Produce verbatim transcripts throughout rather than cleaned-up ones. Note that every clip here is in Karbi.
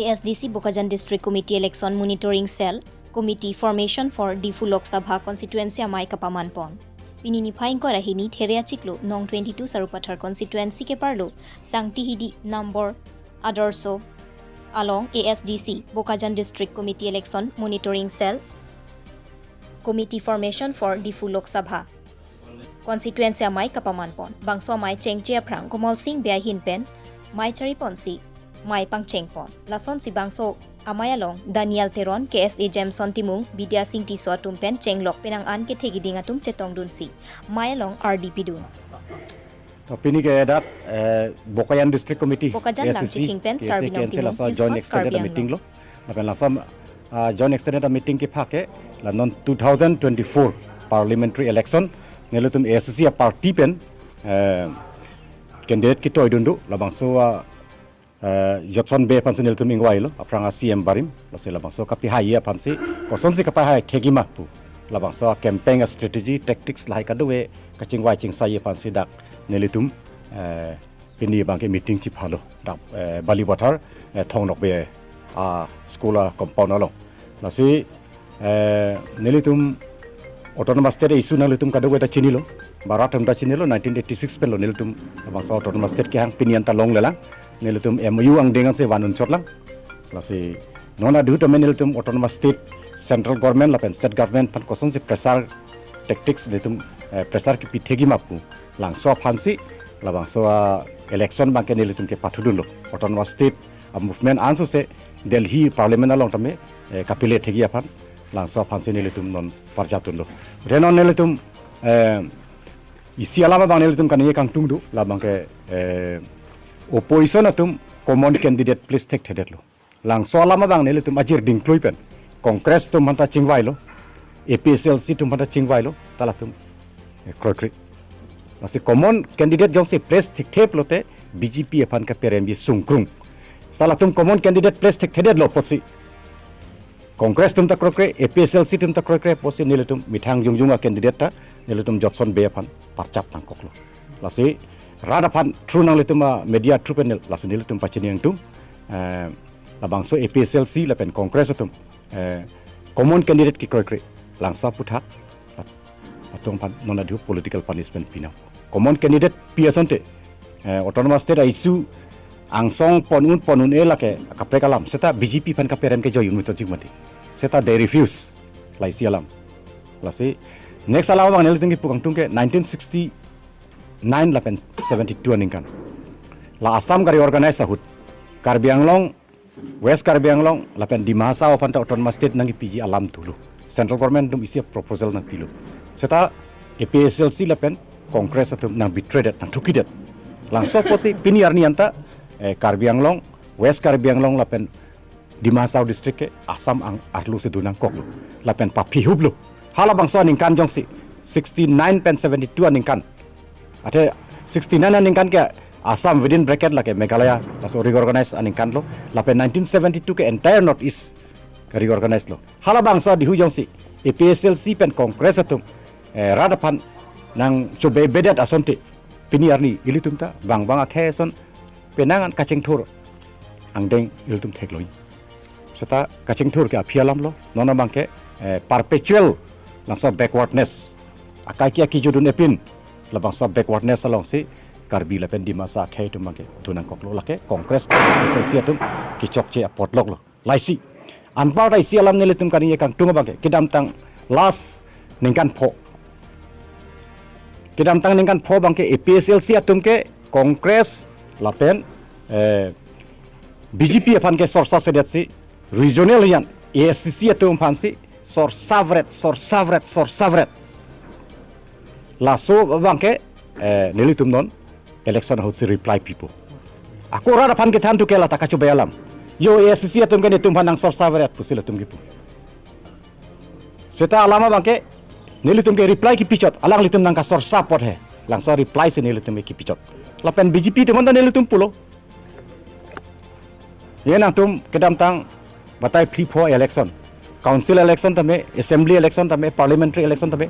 ASDC Bokajan District Committee Election Monitoring Cell Committee Formation for Diphu Lok Sabha Constituency amei kapaman pon. Pini niphai ingkoi ra hini There achiklo nong twenty-two Sarupathar Constituency keparlo Sangti Hidi number Adorsho along ASDC Bokajan District Committee Election Monitoring Cell Committee Formation for Diphu Lok Sabha Constituency amei kapaman pon. Bangso amei chengche aphrang Komal Singh Bey ahin pen mei chari ponsi mei pangcheng pon. Lasonsi bangso amei along Daniel Teron, KSA Jameson Timung, Bidya Singh Tisso atum pen chenglok penang an kethe kiding atum chetongdunsi mei along ardi pidun. To pini ke dak, eh, Bokajan District Committee, Bokajan ASDC, Langchithing pen KSA, Sarbinong KNC Timung, laso News joint House, extended Karbi meeting Anglong. Lo. Lapen laso, ah, joint extended meeting kephak ke la non two thousand twenty-four parliamentary election nelitum ASDC a-party pen, eh, candidate ketoidun do, labangso, ah, eh, Jotson Bey aphansi nelitum ingvailo, aphrang a-CEM barim, lasi labangso kapahai aphansi, kosonsi kapahai thekji ma pu. Labangso a-campaign a-strategy, tactics lahai kadokave kachingvai chingsai aphansi dak nelitum, eh, pini abangke meeting chiphalo. Dak, eh, Balipathar, eh, Thong Nokbe a-school a-compound along. Lasi, eh, nelitum Autonomous State issue nanglitum kadokave ta chinilo. Ba rat atum ta chinilo, nineteen eighty-six penlo nelitum labangso Autonomous State kehang, pini anta longlelang. Nelitum MoU angdeng ansi van unchotlang. Lasi non adhu tame nelitum Autonomous State, Central Government lapen State Government aphan kosonsi pressure tactics nelitum, eh, pressure kipi thekji ma pu. Langso aphansi labangso a-election abangke nelitum kepathudunlo. Autonomous State a-movement ansose Delhi Parliament along tame, eh, kapile thekji aphan, langso aphansi nelitum non parjatdunlo. Re non nelitum, eh, isi alam abang nelitum kaningje kangtung do, labangke, eh, opposition atum common candidate place thekthedetlo. Langso alam abang nelitum ajir dingklui pen Congress atum aphanta chingvailo, APHLC atum aphanta chingvailo, ta latum, eh, kroikre. Lasi common candidate jongsi place thekthep lote BJP aphan kaperemji sungkrung. Sa latum common candidate place thekthedetlo apotsi Congress atum ta kroikre, APHLC atum ta kroikre apotsi nelitum methang jongjong a-candidate ta nelitum Jotson Bey aphan parchap nangkoklo. Lasi rat aphan through nanglitum a-media through pen nel-, lasi nelitum pachini nangtung, eh, labangso APHLC lapen Congress atum, eh, common candidate kekroikre, langso aphuthak, at-, atum aphan non adhu political punishment pinang. Common candidate pi asonte, eh, Autonomous State a-issue angsong pon un pon un-e lake kaprek alam, seta BJP aphan kaperem kejoi un methot jik mati. Seta they refuse, la isi alam. Lasi next alam abang nelitum kipu kangtung ke nineteen sixty-nine lapen seventy-two aningkan, la Assam ka-reorganize ahut Karbi Anglong, West Karbi Anglong lapen Dima Hasao aphanta Autonomous State nangkipiji alam thulo. Central Government atum isi proposal nangpilo. Seta APHLC lapen Congress atum nang betray det, nangthuki det. Langso apotsi pini arni anta, eh, Karbi Anglong, West Karbi Anglong lapen Dima Hasao District ke Assam ang arlo si dun nangkoklo. Lapen paphihuplo. Halabangso aningkan jongsi sixty-nine pen seventy-two aningkan. Athe sixty-nine aningkan ke Assam, within bracket lake Meghalaya, laso reorganize aningkanlo. Lapen nineteen seventy-two ke entire North East ke-reorganize lo. Halabangso adhu jongsi APHLC pen Congress atum, eh, rat aphan nangchobebedet asonte, pini arni ilitum ta bang bang akhei ason penang an kachingthur angdeng ilitum theklong. Seta kachingthur ke aphi alamlo, non abangke, eh, perpetual langso backwardness. Akai kia kijudun epin, labangso backwardness alongsi Karbi lapen Dimasa akhei atum abangke dun nangkoklo, lake Congress, APHLC atum kechokche apot loklo. La isi. Anparta isi alam nelitum kaningje kangtung abangke, kedamtang last ningkan pho. Kedamtang ningkan pho abangke APHLC atum ke Congress lapen, eh, BJP aphan ke sorsa sedetsi regional hiyan ASDC atum aphansi sorsa vret, sorsa vret, sorsa vret. Laso abangke, eh, nelitum non election ahutsi reply pipo. Ako rat aphan kethan tu ke lata kachobai alam. Yo ASDC atum ke netum aphan nang sorsa vret pusi latum kipu. Seta alam abangke nelitum ke reply kipichot, alanglitum nangkasorsa apot he. Langso reply si nelitum ke kipichot. Lapen BJP atum anta nelitum pulo. Ye nangtum kedamtang batai phli pho election, council election tame, assembly election tame, parliamentary election tame,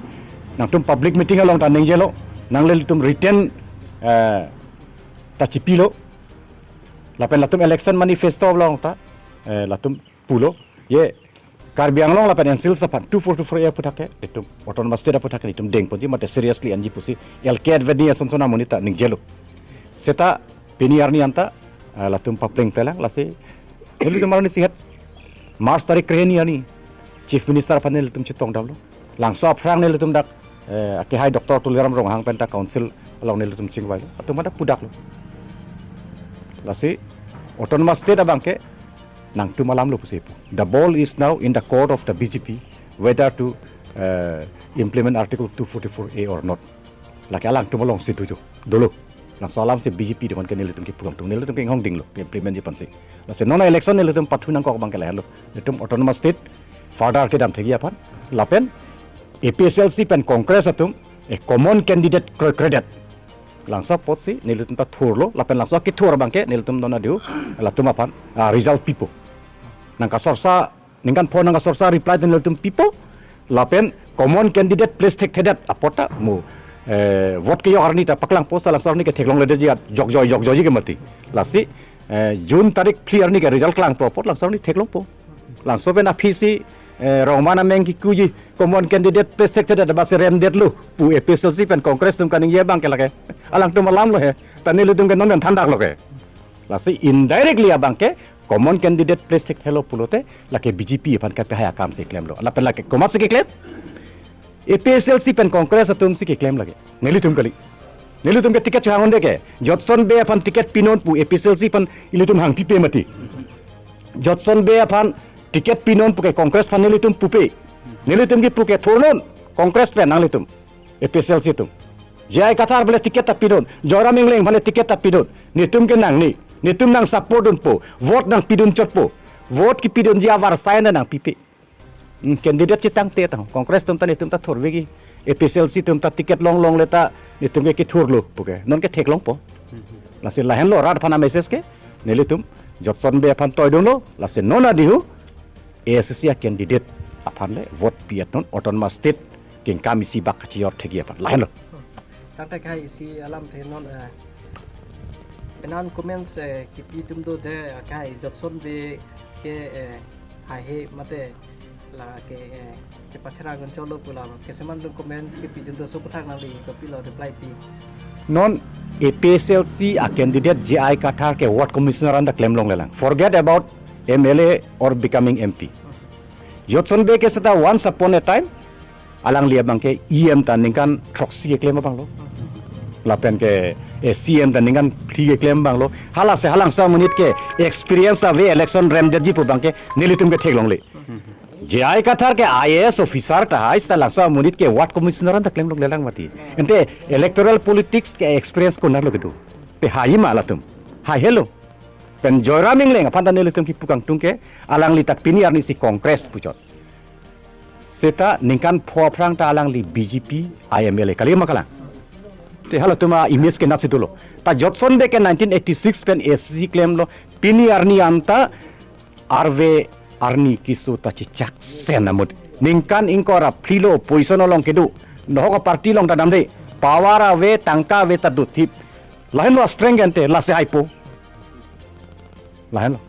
nangtum public meeting along ta ningjelo, nanglitum written, eh, ta chipilo. Lapen latum election manifesto along ta eh, latum pulo, ye Karbi Anglong lapen N C Hills aphan two four two four A aphuthak ke itum Autonomous State aphuthak ke itum dengponji mate seriously enji pusi L K Advani asonson amonit ta ningjelo. Seta pini arni anta, eh, latum papleng pelang, lasi nelitum arnisi het March tarik krehini arni Chief Minister aphan nelitum chetongdamlo. Langso aphrang nelitum dak, eh, akehai Doctor Tuliram Ronghang penta council along nelitum chingvailo. Atum pada pudaklo. Lasi Autonomous State abang ke nangtum alamlo pusi pu. The ball is now in the court of the B J P whether to, eh, implement Article two forty-four A or not. Lake alangtum alongsi dojo, dolo. Langso alamsi B J P dewan ke nelitum kepu kangtung, nelitum ke inghongdinglo, ke-implementji aphansi. Lasi non election nelitum pathu nangkok abang ke lahenlo. Nelitum Autonomous State further kedam thekji aphan. Lapen A P H L C pen Congress atum a common candidate kre-, kre-det. Langso apotsi nelitum ta thurlo, lapen langso kethur abang ke nelitum non adiu latum aphan, ah, result pipo. Nangkasorsa, ningkan pho nangkasorsa reply ta nelitum pipo, lapen common candidate place thekthedet apot ta mo, eh, vote kejok arni ta paklangpo, sa langso arni ke theklongledetji at jokjoi jokjoiji ke mati. Lasi, eh, June tarik phli arni ke result klangpo apot langso arni theklongpo. Langso pen aphisi, eh, Rongman ameng kikuji common candidate place thekthedet abang si remdetlo pu A P H L C pen Congress atum kaningje abang ke lake alangtum alamlo he. Ta nelitum ke non men thandaklo ke. Lasi indirectly abang ke common candidate place thekthelo pulote lake B J P aphan kapehai akamsi klemlo. Lapen lake komatsi keklem? A P H L C pen Congress atumsi keklem lake. Nelitum kali. Nelitum ke ticket chehang-un-e ke. Jotson Bey aphan ticket pinon pu A P H L C aphan ilitum hangpipe mati. Jotson Bey aphan ticket pinon pu ke Congress aphan nelitum pupe. Nelitum kepu ke thurnon Congress pen nanglitum. A P H L C atum. J I Kathar aphan le ticket ta pinon. Joyram Engleng aphan le ticket ta pinon. Netum ke nangne. Netum nang support dunpo. Vote nangpidun chotpo. Vote kepidunji avarsai na nangpipe. Hmm, candidate chetangte tang. Congress atum ta netum ta thurvekji. A P H L C atum ta ticket longlongle ta netum ke kethurlo puke. Non ke theklongpo. Lasi lahenlo rat aphan a-message ke. Nelitum Jotson Bey aphan toidunlo. Lasi non adiu A S D C a-candidate aphan le vote pi-etnon, Autonomous State kengkam isi bak kachijor thekji aphan. Lahenlo. Tangte akehai isi alamthe non, eh, penan comments, eh, kipi atum do de, eh, akehai Jotson Bey ke, eh, haihe mate lake, eh, chepatherang cholo pu la keseman atum comment kipi atum do, so aphuthak nangli kopilo reply pi? Non A P H L C a-candidate J I Kathar ke ward commissioner anta klemlonglelang. Forget about M L A or becoming M P. Jotson Bey ke seta once upon a time alangli abang ke E M ta ningkan throksi keklem abanglo. Lapen ke, eh, C M ta ningkan phli keklem abanglo. Hala si halangso amonit ke experience ave election remdetji pu abang ke nelitum ke theklongle. J I Kathar ke I A S officer tahai seta langso amonit ke ward commissioner anta klemlonglelang mati. Ante electoral politics ke experience konatlo kedo? Pehai ma latum. Haihelo. Pen Joyram Engleng aphan ta nelitum kipu kangtung ke alangli ta pini arnisi Congress puchot. Seta ningkan pho aphrang ta alangli B J P a-M L A kali ma kalang. Te halatum a-image ke natsi dolo. Ta Jotson Bey ke nineteen eighty-six pen A S D C klemlo, pini arni anta arve arni keso ta chechaksen amut. Ningkan ingkoi ra phli lo opposition along kedo. Nohok a-party along ta damde. Power ave, tangka ave ta dothip. Lahenlo strength ante, lasi haipo. Lahenlo.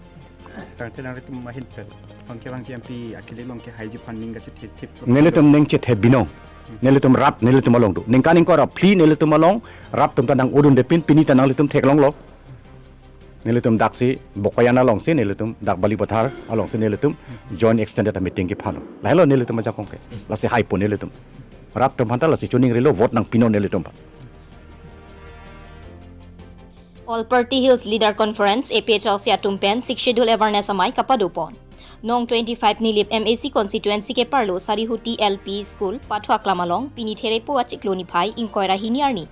Tangte nangtum ahin pen, bangke bangke M P akili along kehaiji aphan ning kachethethip. Nelitum ning chethe binong. Nelitum rat, nelitum along do. Ningkan ingkoi ra phli nelitum along, rat atum ta nang-odundepin, pini ta nanglitum theklonglo. Nelitum daksi Bokajan alongsi, nelitum dak Balipathar alongsi nelitum joint extended meeting kephalo. Lahelo nelitum ajakong ke. Lasi haipo nelitum. Rat atum aphan ta lasi chuning rilo, vote nangpinon nelitum aphan. All Party Hills Leader Conference, A P H L C atum pen Sixth Schedule Awareness Amei kapadopon. Nong twenty-five Nilip M A C constituency keparlo Sarihuti L P School pathu aklam along pini Therepo achiklo niphai ingkoi ra hini arni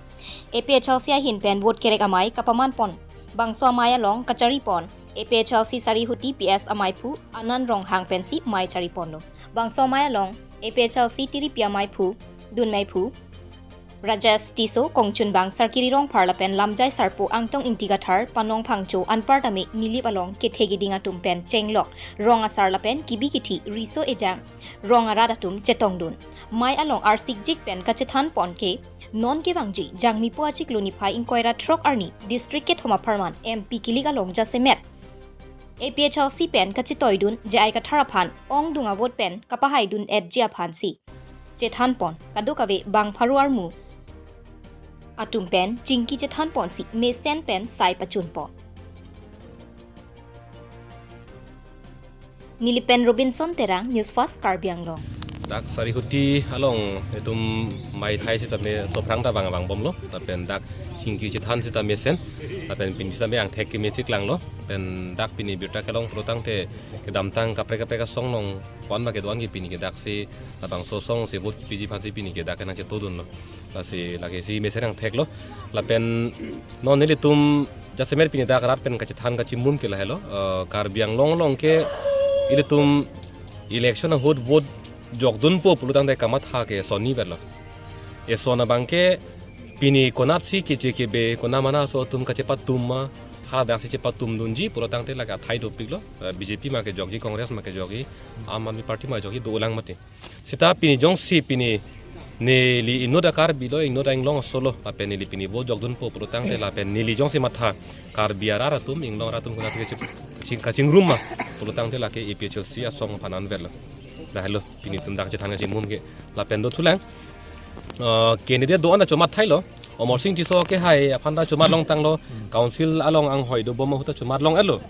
A P H L C ahin pen vote kerek amei kapamanpon. Bangso amei along kacharipon A P H L C Sarihuti P S ameiphu Anand Ronghang pensi mei chariponlo. Bangso amei along A P H L C tiripi ameiphu, dunmeiphu Rajesh Tisso, kongchunbang Sarkiri Rongphar lapen lamjai sarpo Angtong Ingti Kathar, Panong Phangcho anparta me Nilip along kethe keding atum pen chenglok, rong asar lapen kibi kithi riso ejang rong arat atum chetongdun. Mei along arsikjik pen kachethanpon ke, non kevangji Jangmipo achiklo niphai ingkoi ra throk arni district kethom apharman M P kilik along jasemet A P H L C pen kachitoidun J I Kathar aphan ongdung avote pen kapahaidun-etji aphansi chethanpon, kadokave bang pharo armu atum pen chingki chethanponsi mesen pen sai pachunpon. Neli pen Robinson Terang, News Fast Karbi Anglong. Dak Sarihuti along itum maithai sitame sophrang ta vang vangbomlo, lapen dak chingki chethan sita mesen, lapen pini sitame angthek kemesi klanglo, pen dak pini birta kelong pulotangte kedamtang kaprek kaprek asong along ko-an ma kedo-an ke pini ke daksi labangso asong si vote kipiji aphansi pini ke dak kenang chetodunlo. Lasi lake si mesen angtheklo. Lapen non nelitum jasemet pini dak rat pen kachethan kachimum ke lahelo. Eh, Karbi Anglong along ke ilitum election ahut vote jokdunpo pulotangte kamatha ke sonni verlo. Eson abang ke pini konatsi keche kebe, kona mana aso atum kachepatum ma, haladak si chepatumdunji pulotangte lake athai dopiklo. Eh, B J P ma kejokji, Congress ma kejokji, Aam Aadmi Party ma kejokji, dolang mati. Sita pini jongsi pini neli inut a-Karbi lo, inut a-Anglong aso lo, lapen neli pini vote jokdunpo pulotangte lapen neli jongsi matha Karbi arat atum, Anglong arat atum konatsi kaching, kachingrum ma pulotangte lake A P H L C asong aphan anverlo. Lahelo pini itum dak chethan kachimum ke. Lapen dothulang, eh, candidate do-an ta chomathailo. Amarsing Tisso kehai aphan ta chomat longtanglo. Council along anghoi dobom ahut ta chomat long-etlo.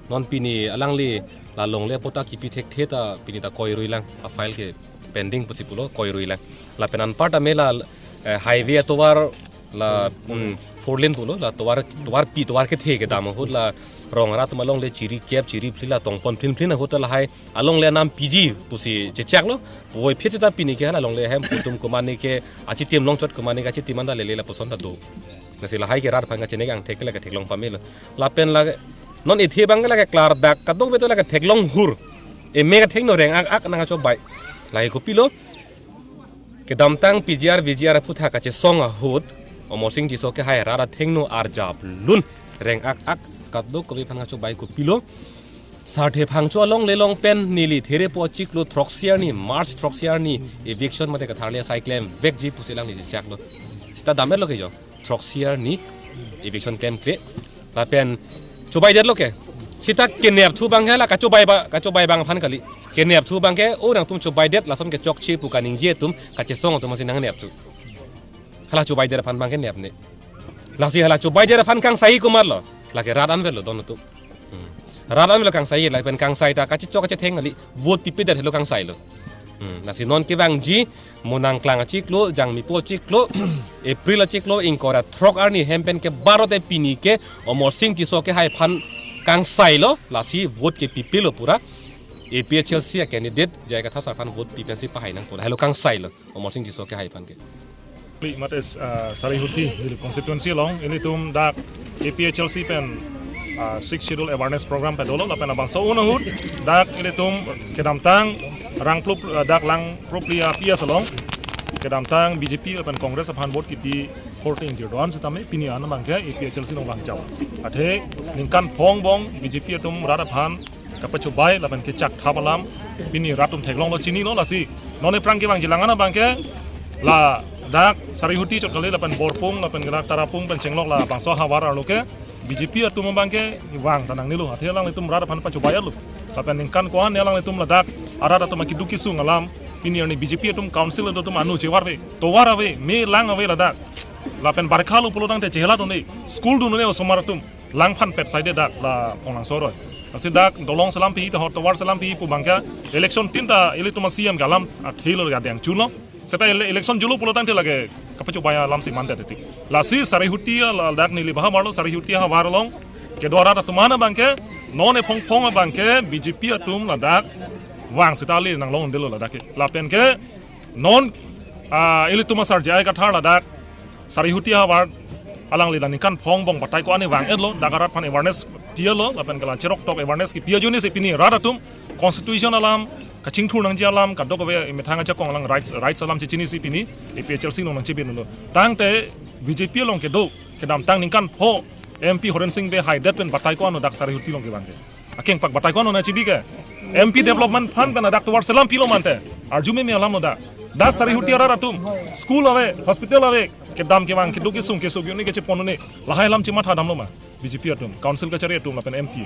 Non pini alangli la longle patta kipi thekthe ta pini ta koiruilang, a-file ke pending pusi pulo, koiruilang. Lapen anparta me la, eh, highway atovar la, hmm, four lane pulo, la tovar, tovarpi, tovar kethe kedam ahut la rong arat atum alongle chiri kep chiri phli la tongpon phlin phlin ahut ta lahai alongle anam piji pusi chechaklo. Puvoiphit sita pini ke hala longle hem pu atum komane ke achitim longchot, komane ke achitim anta lele lapuson ta do. Lasi lahai ke rat aphan kachini ke angthek ke lake theklong pamelo. Lapen lake non ithe abang ke lake klardak, kadokave ta lake theklong hur. Eme kathengno reng-ak-ak nangkachobai. Lahai kopilo, kedamtang P G R, V G R aphuthak kachesong ahut Amarsing Tisso kehai rat athengno arjaplun, reng-ak-ak, kadokave aphan kachobai kopilo. Sarthe Phangcho alongle along pen neli therepo achiklo throksi arni, March throksi arni eviction mate katharli asai klemvekji pusi alangli chechaklo. Sita dam-etlo ke jo, throksi arni eviction klemkle. Lapen chobaidetlo ke. Sita kenepthu abang ke hala kachobai ba, kachobai abang aphan kali. Kenepthu abang ke, o nangtum chobaidet, lason kechokche pu kaningje atum, kachesong atum asi nangnepthu. Hala chobaidet aphan abang ke nepne. Lasi hala chobaidet aphan kangsai komatlo? Lake rat anverlo don atum. Hmm. Rat anverlo kangsai, lapen kangsai ta kachechok kachetheng kali, vote pipedet helo kangsailo. Hmm. Lasi non kevangji, mo nangklang achiklo, jangmipo achiklo, April achiklo, ingkoi ra throk arni hem pen ke barote pini ke Amarsing Tisso kehai aphan kangsailo, lasi vote ke pipelo pura. A P H L C a-candidate J I Kathar sir aphan vote pi pensi pahai nangpo, helo kangsailo Amarsing Tisso kehai aphan ke. Mate, ah, Sarihuti, Nilip constituency along, ilitum dak A P H L C pen, ah, Sixth Schedule awareness program pen dolo, lapen labangso ahut, dak ilitum kedamtang rang plup, ah, dak lang plup lia P S along, kedamtang B J P lapen Congress aphan vote kipi korte ingjir do-an sitame, pini an abang ke A P H L C along vangchau. Athe ningkan phongbong B J P atum rat aphan kapachobai lapen kechakthap alam pini rat atum theklonglo, chinilo. Lasi non aphrang kevangji alang an abang ke ladak Sarihuti chot kali, lapen Borpung, lapen kelak Tarapung pen chenglok labangso ahavar arlo ke B J P atum abang ke vang ta nangnelo. Athe alanglitum rat aphan pachobai-etlo. Lapen ningkan ko-an alanglitum ladak arat atum akeduk kesung alam pini arni B J P atum council atum anu chevar ave, tovar ave, me lang ave ladak. Lapen barkha lo pulotangte chehelat un-e, school dun un-e osomar atum. Langphan pet saide dak la Phonglangso aroi. Lasi dak dolong selam pi, tovar selam pi pu abang ke election tin ta ilitum a-C M ke alam athelo ya deng chulo. Seta ele-, election julo pulotangte lake kapachobai alam si mandet tik. Lasi Sarihuti ladak neli baha marlo, Sarihuti ahavar along kedo arat atum an abang ke, non ephong phong abang ke B J P atum ladak vang seta ali nanglong un-edetlo ladak ke. Lapen ke non, ah, ilitum a-sir J I Kathar ladak Sarihuti ahavar alangli la ningkan phongbong batai ko-an vang-etlo, dak arat aphan awareness pilo, lapen ke la cheroktok awareness kipi ajoine si pini rat atum constitution alam, kachingthur nangji alam, kadokave methang ajakong alang rights, rights alam chechinisi pini A P H L C along nangchebinlo. Tangte B J P along kedo, kedamtang ningkan pho M P Horen Sing Bey haidet pen batai ko-an dak Sarihuti along kevang ke. Akengpak batai ko-an nangchibi ke. M P development fund pen dak tovar selam pilo mante. Arju meme alamlo dak. Dak Sarihuti arat atum, school ave, hospital ave, kedam kevang, keduk kesung, kesung un-e, kechepon un-e. Lahai alam chematha damlo ma B J P atum, council kachari atum lapen M P.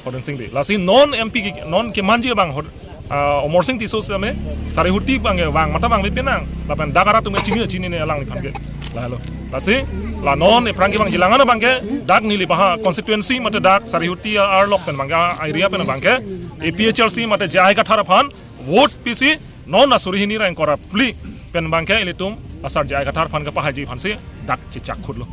Horen Sing Bey. Lasi non M P ke, non kemanji abang hor, ah, Amarsing Tisso sitame sari huti abang ke vang, matha vangve penang. Lapen dak arat atum ke chini, chinine alangliphan ke. Lahelo. Lasi la non aphrang kevangji alang an abang ke dak Nilip aha constituency mate dak sari huti arlok pen abang ke, ah, area pen abang ke A P H L C mate J I Kathar aphan vote pisi non asuri hini ra ingkoi ra phli pen abang ke ilitum asar J I Kathar aphan kepahaiji aphansi dak chechak khutlo.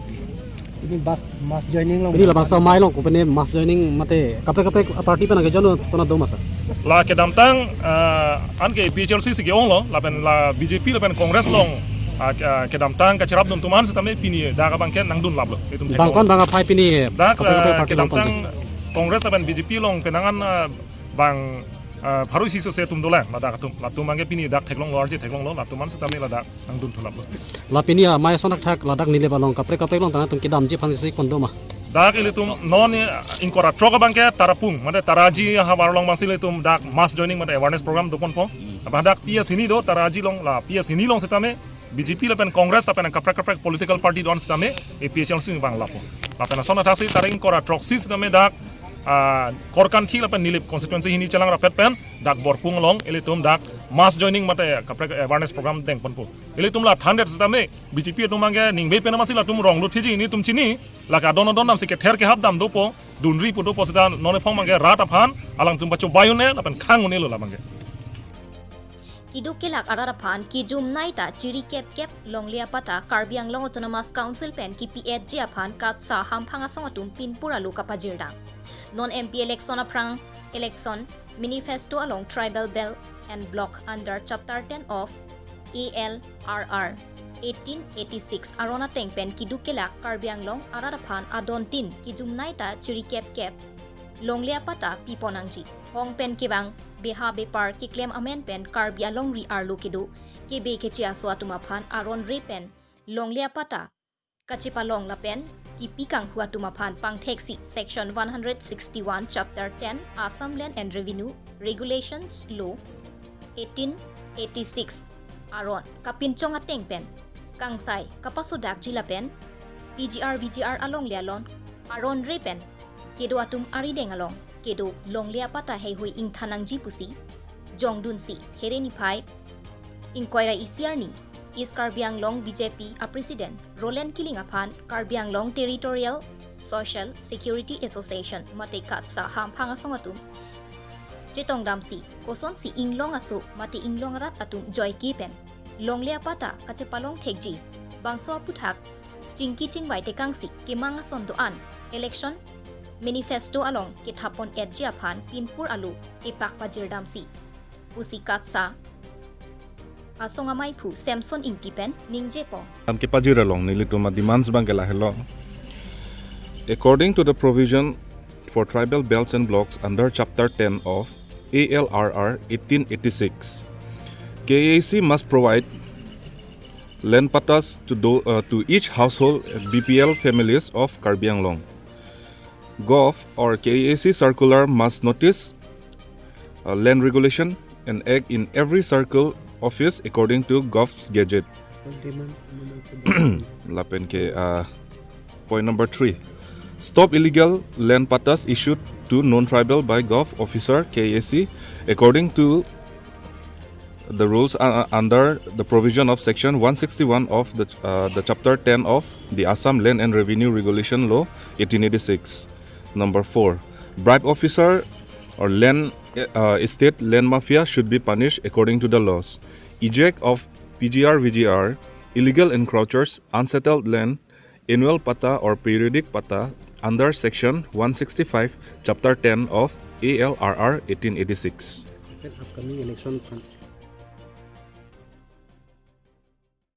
Pini bas mass joining along. Pini labangso amei along kopine mass joining mate kaprek kaprek party pen nangkejoin ason do ma sir? La kedamtang, ah, anke A P H L C si ke-onglo, lapen la B J P lapen Congress along, ah, ke-, ah, kedamtang kacherapdun atum an sitame pini dak abang ke nangdunlaplo. Itum bang theklong. Kon bang aphai pini dak, kaprek kaprek ah, party along kedamtang pon. Congress lapen B J P along penang an, ah, bang, ah, pharo isi sose atum dolang, ladak atum. Latum abang ke pini dak theklonglo, arje theklonglo, latum an sitame ladak nangdun thulaplo. La pini amei ason thakthak ladak Nilip along kaprek kaprek along tangtum kedamji aphansi pon do ma? Dak ilitum non, eh, ingkoi ra throk abang ke Tarapung, mate Taraji ahavar along abangsi ilitum dak mass joining mate awareness program doponpo. Abang dak P S hini do, Taraji along, la P S hini along sitame B J P lapen Congress lapen kaprek kaprek political party do-an sitame A P H L C abang lapo. Lapen ason athaksi tarik ingkoi ra throksi sitame dak, ah, Korkanthi lapen Nilip constituency hini chelang rapet pen dak Borpung along ilitum dak mass joining mate kaprek awareness program dengponpo. Ilitum la thandet sitame B J P atum abang ke ningve pen amatsi latum rong lut hiji, nelitum chini, lake adon adon damsi kether kehap dam dopo, dunri pu dopo seta non ephong abang ke rat aphan alangtum pachobai un-e lapen khang un-elo labang ke. Keduk kelak arat aphan kejumnei ta chiri kep kep longle apatta Karbi Anglong Autonomous Council pen kipi-etji aphan KATSA hamphang asong atum pinpur alo kapajirdam. Non M P election aphrang election manifesto along Tribal Belt and Block under Chapter ten of A L R R eighteen eighty-six aron ateng pen keduk kelak Karbi Anglong arat aphan adontin kejumnei ta chiri kep kep longle apatta pipon nangji. Hong pen kevang beha bepar keklem amen pen Karbi alongri arlo kedo kebe keche aso atum aphan aron re pen longle apatta kachepalong lapen kipi kanghu atum aphan pangtheksi Section one hundred sixty-one Chapter ten Assam Land and Revenue Regulations Law eighteen eighty-six aron kapinchong ateng pen kangsai kapasodakji lapen P G R V G R alongle alon aron re pen kedo atum arideng along kedo longle apatta heihui ingthan nangji pusi jongdunsi here niphai ingkoi ra isi arni East Karbi Anglong B J P a President Roland Killing aphan Karbi Anglong Territorial Social Security Association mate KATSA hamphang asong atum chetongdamsi kosonsi inglong aso mate inglong arat atum joike pen longle apatta kachepalong thekji bangso aputhak chingki chingvai tekangsi kemang ason do-an election manifesto along kethap pon-etji aphan pinpur alo kepak pajirdamsi pusi KATSA asong amaiphu Samson Ingti pen ningjepo. Dam kepajir along nelitum a-demands abang ke lahelo. According to the provision for tribal belts and blocks under Chapter ten of A L R R eighteen eighty-six, K A A C must provide land pattas to do, uh, to each household B P L families of Karbi Anglong. Gov or K A A C circular must notice, uh, land regulation and act in every circle office according to Gov's Gazette. Lapen ke, uh, point number three, stop illegal land pattas issued to non-tribal by Gov officer K A A C according to the rules, uh, under the provision of Section one sixty-one of the, uh, the Chapter ten of the Assam Land and Revenue Regulation Law eighteen eighty-six. Number four, bribe officer or land, uh, estate land mafia should be punished according to the laws. Eject of P G R V G R, illegal encroachers, unsettled land, annual patta or periodic patta under Section one sixty-five, Chapter ten of A L R R eighteen eighty-six. Upcoming election aphan